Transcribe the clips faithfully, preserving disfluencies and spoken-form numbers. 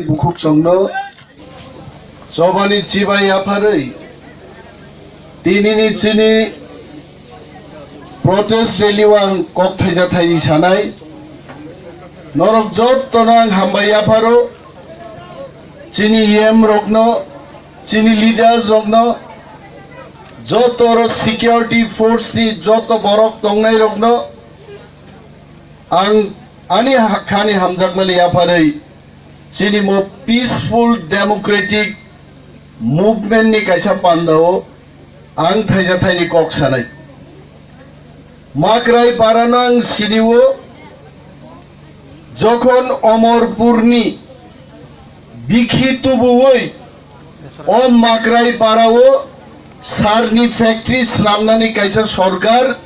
Bukhuk chongno chobani chibai yapharwi tinini chini protest rally o ang kok thaisa thaini sanai. Norok jottono ang hambai yapharo, chini E M rokno, chini leaders rokno, joto oro security force ni joto borok tongnai rokno ang ani ha-, khani hamjakmani yapharwi chini mo peaceful democratic movement ni kaisa pandao ang thaisa thaini kok sanai. Makrai parano ang sinio, jokhon Omorpurni bikhi tubuwi o Makrai parao sarni factory swnamnani kaisa sorkar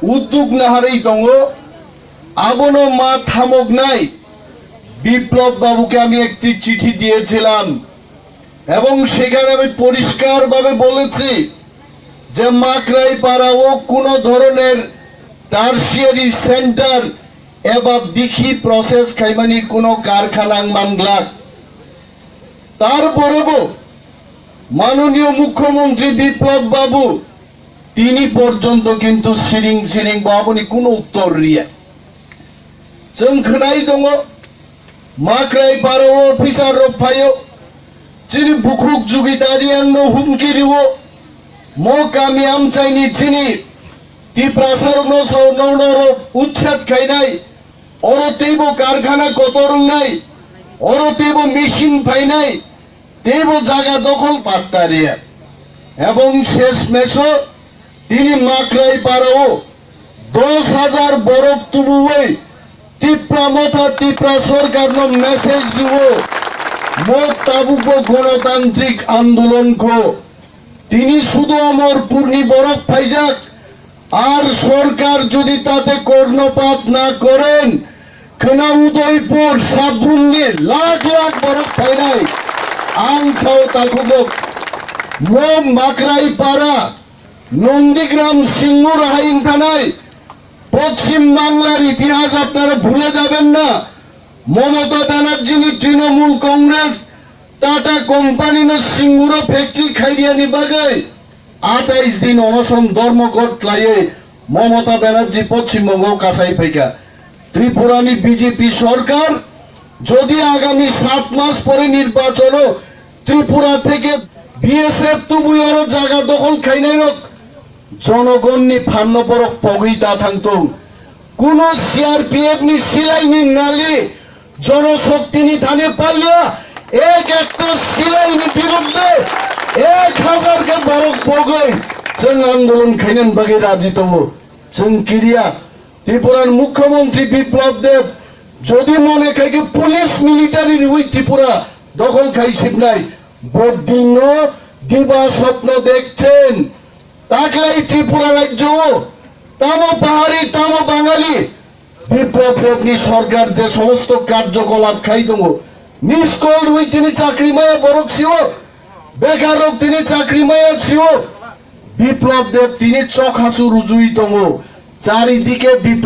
udduk naharwi tongo, abono ma thamoknai Biplop babuke ami ekti chithi diyechilam. এবং সেখানে আমি পরিষ্কারভাবে বলেছি যে মাকড়াই পাড়াও কোনো ধরনের tertiary centre এবা বিখি প্রসেস খাইমানি কোনো কারখানা মানগ্লাক। তারপরেও মাননীয় মুখ্যমন্ত্রী বিপ্লব বাবু তিনি পর্যন্ত কিন্তু সিরিং সিরিং বাবুনি কোনো উত্তর Riya. Chwng khwnai tongo, Makrai parao officer rok phaio, chini bukhuk Jugi Dariangno humki rio, mo kami amchaini chini Tiprasarokno sao nono rok uchched khainai, oro teibo karkhana kotor wngnai, oro teibo machine phainai, teibo jaga dokhol patta ria. Ebong shesh mesho tini Makrai parao dos hajar borok tubuwi Tipra Motha Tipra Sorkarno message rio, mo tabukbo gonotantrik andolon kho. Tini শুধু অমরপুরনি বরফ ফাইজাক, আর সরকার যদি তাতে কর্ণপাত না করেন, khwna Udaipur Sabrumni lakh lakh borok phainai, ang sao takhubok, mo Makrai para, Nandigram Singur haing thanai, পশ্চিম বাংলার ইতিহাস আপনারা ভুলে যাবেন না। মমতা ব্যানার্জিনি তৃণমূল কংগ্রেস টাটা কোম্পানিনো সিঙ্গুরো ফ্যাক্টরি খাইরিয়ানি বাগৈ আঠাইশ দিন অনশন ধর্মঘট লাইয়ে মমতা ব্যানার্জি পশ্চিমবঙ্গ কাছাই ফাইকা। ত্রিপুরানি বিজেপি সরকার যদি আগামী সাত মাস পরে নির্বাচনও ত্রিপুরা থেকে বিএসএফ তুবুই আরো জায়গা দখল খাইনাই রক জনগণনি ফান্ন পরক পগই তা থাংতং। কোনো সিআরপিএফ নি সিলাইনি নালি জনশক্তিনি থানে পাইয়া এক একটা সিলাইনি বিরুদ্ধে এক হাজার কে বরক পগই जों আন্দোলন খাইনান বাগে রাজি তঙ্গ। जों কিরিয়া ত্রিপুরার মুখ্যমন্ত্রী বিপ্লব দেব যদি মনে খাইকে পুলিশ মিলিটারি রুই ত্রিপুরা দখল খাইছিবনাই বদিনো দিবা স্বপ্ন দেখছেন। তাকলাই ত্রিপুরা রাজ্য তামো পাহাড়ি তামো বাঙালি বিপ্লব দেবনি সরকার যে সমস্ত কার্যকলাপ খাই দঙ্গো নিষ্কল রুই তিনি চাকরি মায়া বরক সিও বেকার রোগ তিনি চাকরি মায়া সিও বিপ্লব দেব তিনি চোখ হাসু রুজুই দঙ্গো চারিদিকে বিপ্লব